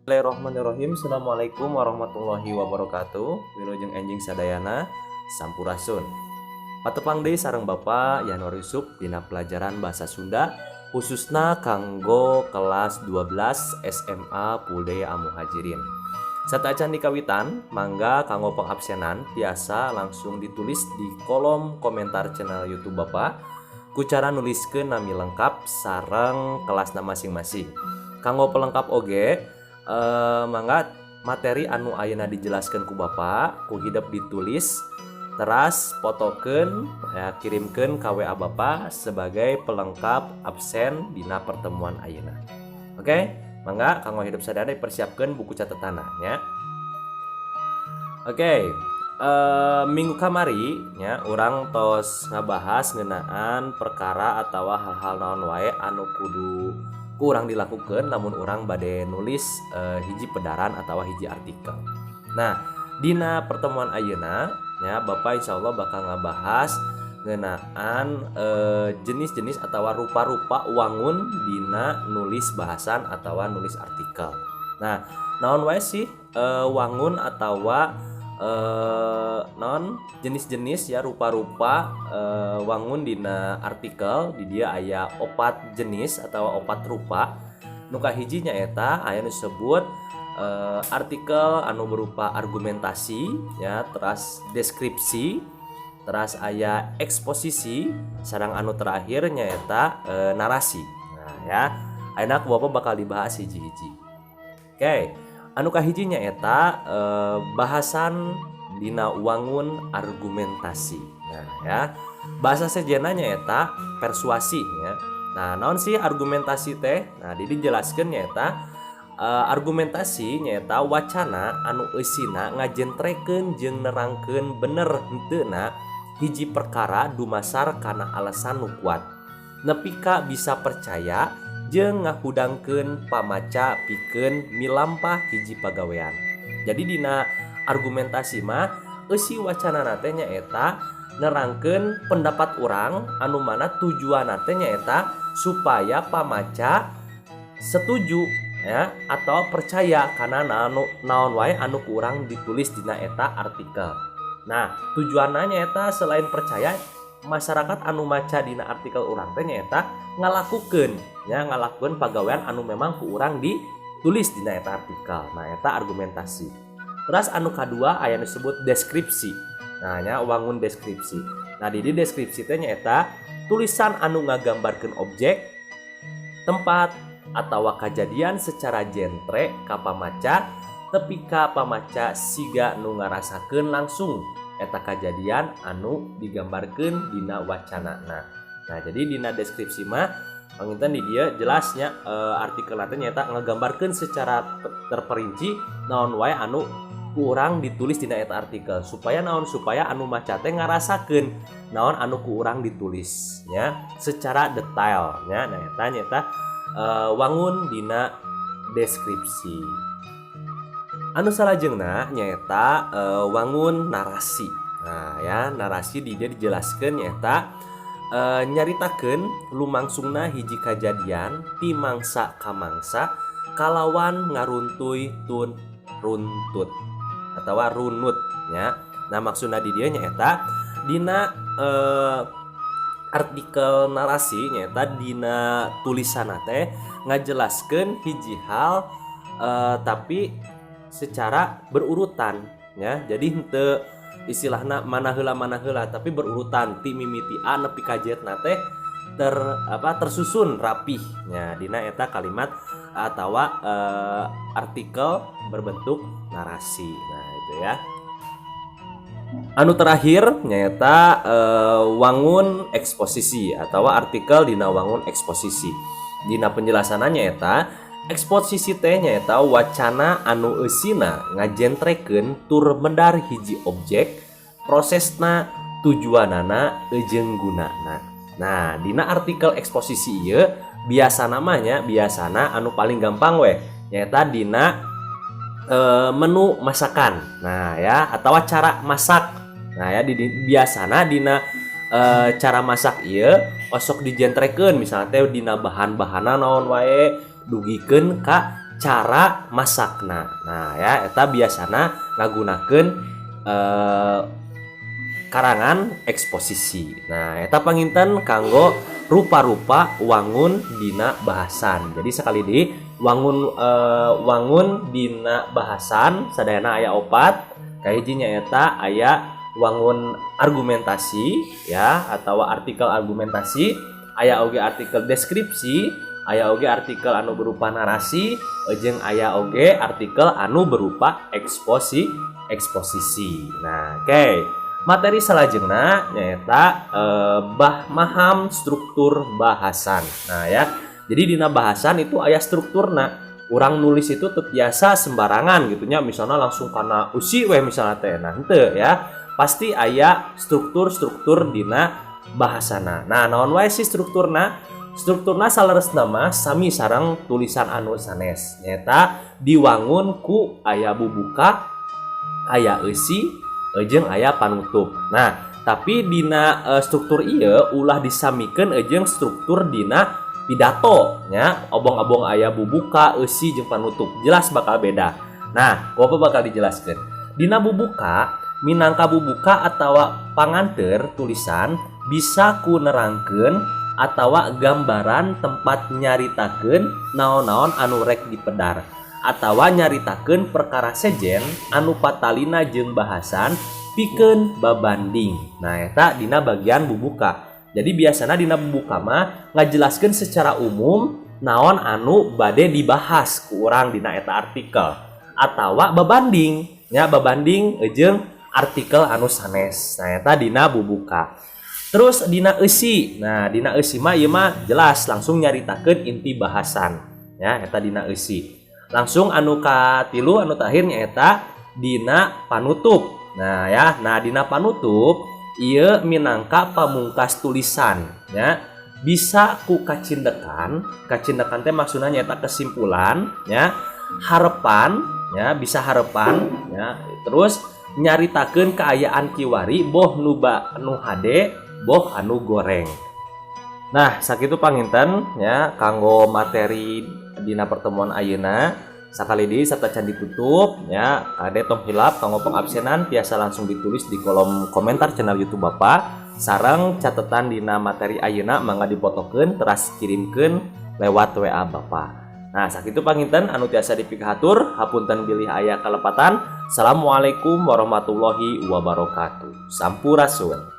Bismillahirrahmanirrahim. Assalamualaikum warahmatullahi wabarakatuh. Wilujeng enjing sadayana. Sampurasun. Patepang deui sareng Bapak Yanuar Yusuf dina pelajaran bahasa Sunda, khususna kanggo kelas 12 SMA Pulde Al Muhajirin. Sateuacan dikawitan, mangga kanggo pengabsenan tiasa langsung ditulis di kolom komentar channel YouTube Bapak ku cara nuliskeun nami lengkap sareng kelasna masing-masing. Kanggo pelengkap oge, mangga materi anu ayeuna dijelaskan ku Bapak ku hidep ditulis, teras fotokeun ya, kirimkeun ka WA Bapak sebagai pelengkap absen dina pertemuan ayeuna. Oke, mangga kanggo hidep sadaya dipersiapkan buku catatan ya. Oke, minggu kamari nya urang tos ngabahas ngeunaan perkara atau hal-hal naon wae anu kudu ku urang dilakukan lamun urang bade nulis hiji pedaran atau hiji artikel. Nah, dina pertemuan ayeuna ya, Bapak insya Allah bakal ngabahas ngeunaan jenis-jenis atau rupa-rupa wangun dina nulis bahasan atau nulis artikel. Nah, naon wae sih wangun atau naon jenis-jenis ya, rupa-rupa wangun dina artikel? Di dieu aya opat jenis atau opat rupa. Nu kahiji nyaeta aya nu disebut artikel anu berupa argumentasi ya, teras deskripsi, teras aya eksposisi, sareng anu terakhir nyaeta narasi. Nah ya, ayeuna ku Bapak bakal dibahas hiji-hiji. Oke, anu kahiji nyaeta bahasan dina wangun argumentasi. Nah ya, bahasa sejenna nyaeta persuasi ya. Nah, naon sih argumentasi teh? Nah, di dijelaskeun nyaeta argumentasi nyaeta wacana anu eusina ngajentrekeun jeung nerangkeun bener henteuna hiji perkara dumasar kana alasan nu kuat nepi ka bisa percaya jeung ngahudangkeun pamaca pikeun milampah hiji pagawean. Jadi dina argumentasi mah eusi wacana teh nyaeta nerangkeun pendapat urang anu mana tujuanna teh nyaeta supaya pamaca setuju ya atau percaya karena naon wae anu ku urang ditulis dina eta artikel. Nah, tujuanna nyaeta selain percaya, masyarakat anu maca dina artikel urang teh nyaeta ngalakukeun ya, ngalakukeun pagawean anu memang ku urang ditulis dina eta artikel. Nah, eta argumentasi. Terus anu kadua aya disebut deskripsi. Nah nya, wangun deskripsi. Nah, di deskripsi teh nyaeta tulisan anu ngagambarkeun objek, tempat, atau kejadian secara jentre ka pamaca tepi ka pamaca siga nu ngarasakeun langsung eta kejadian anu digambarkeun dina wacanana. Nah, jadi dina deskripsi mah panginten di dieu jelasnya artikel teh nyaeta ngagambarkeun secara terperinci naon wae anu ku urang ditulis dina eta artikel, supaya naon? Supaya anu maca teh ngarasakeun naon anu ku urang ditulis ya secara detail ya. Nah, eta nyaeta wangun dina deskripsi. Anu salajengna nyaeta wangun narasi. Nah ya, narasi di dieu dijelaskeun nyaeta nyaritakeun lumangsungna hiji kajadian ti mangsa ka mangsa kalawan ngaruntuy tun runtut atau runut ya. Nah, maksudna di dieu nyaeta dina artikel narasi nyaeta dina tulisan teh ngajelaskeun hiji hal tapi secara berurutan ya. Jadi henteu istilahna mana heula, tapi berurutan ti mimiti A nepi ka Z na teh ter apa tersusun rapih nya dina eta kalimat atau artikel berbentuk narasi. Nah, itu ya. Anu terakhir nyaeta wangun eksposisi atau artikel dina wangun eksposisi. Dina penjelasannya nyaeta eksposisi teh nyaeta wacana anu eusina ngajentrekeun tur mendar hiji objek, prosesna, tujuanana, jeung gunana. Nah, dina artikel eksposisi ieu biasa namanya biasana anu paling gampang weh nyaeta dina menu masakan. Nah ya, atau cara masak. Nah ya, biasana dina cara masak ieu osok dijentrekeun misalnya teh dina bahan-bahanna naon wae dugikeun ka Cara masakna. Nah ya, eta biasana ngagunakeun karangan eksposisi. Nah, eta panginten kanggo rupa-rupa wangun dina bahasan. Jadi sekali di wangun dina bahasan sadayana aya opat. Kahiji nyaeta aya wangun argumentasi ya, atau artikel argumentasi, aya oge artikel deskripsi, aya oge artikel anu berupa narasi, jeung aya oge artikel anu berupa eksposisi. Nah, oke. Materi salajengna nyaeta bah maham struktur bahasan. Nah ya, jadi dina bahasan itu aya strukturna. Urang nulis itu teu biasa sembarangan gitu nya, misalnya langsung karena eusi weh misalnya teh. Nah, henteu ya. Pasti aya struktur-struktur dina bahasana. Nah, naon wae sih strukturna? Strukturna saleresna mah sami sareng tulisan anu sanes. Nyaeta diwangun ku aya bubuka, aya eusi, jeung aya panutup. Nah, tapi dina struktur ieu ulah disamikeun jeung struktur dina pidato nya, obong-obong aya bubuka, eusi jeung panutup. Jelas bakal beda. Nah, ku Bapak bakal dijelaskan. Dina bubuka minangka bubuka atawa panganteur tulisan bisa ku nerangkeun atawa gambaran tempat nyaritakeun naon-naon anu rek dipedar atawa nyaritakeun perkara sejen anu patalina jeung bahasan pikeun babanding. Nah, eta dina bagian bubuka. Jadi biasana dina bubuka mah ngajelaskeun secara umum naon anu bade dibahas ku urang dina eta artikel atawa babanding nya, babanding jeung artikel anu sanes. Nah, eta dina bubuka. Terus dina eusi. Nah, dina eusi mah ieu mah jelas langsung nyaritakeun inti bahasan ya, eta dina eusi. Langsung anu katilu, anu terakhir, nyaeta dina panutup. Nah ya, nah dina panutup ieu minangka pamungkas tulisan ya, bisa ku kacindekan. Kacindekan teh maksudnya nyaeta kesimpulan ya, harapan ya, bisa harapan ya, terus nyaritakeun keayaan kiwari boh nu ba nu hade boh anu goreng. Nah, sakitu panginten ya kanggo materi dina pertemuan ayeuna. Sakali deui satacan ditutup ya, kade tong hilap kanggo pengabsenan biasa langsung ditulis di kolom komentar channel YouTube Bapak. Sareng catatan dina materi ayeuna mangga dipotokeun teras kirimkeun lewat WA Bapak. Nah, sakitu panginten anu tiasa dipikahatur, hapunten bilih aya kalepatan. Assalamualaikum warahmatullahi wabarakatuh. Sampurasun.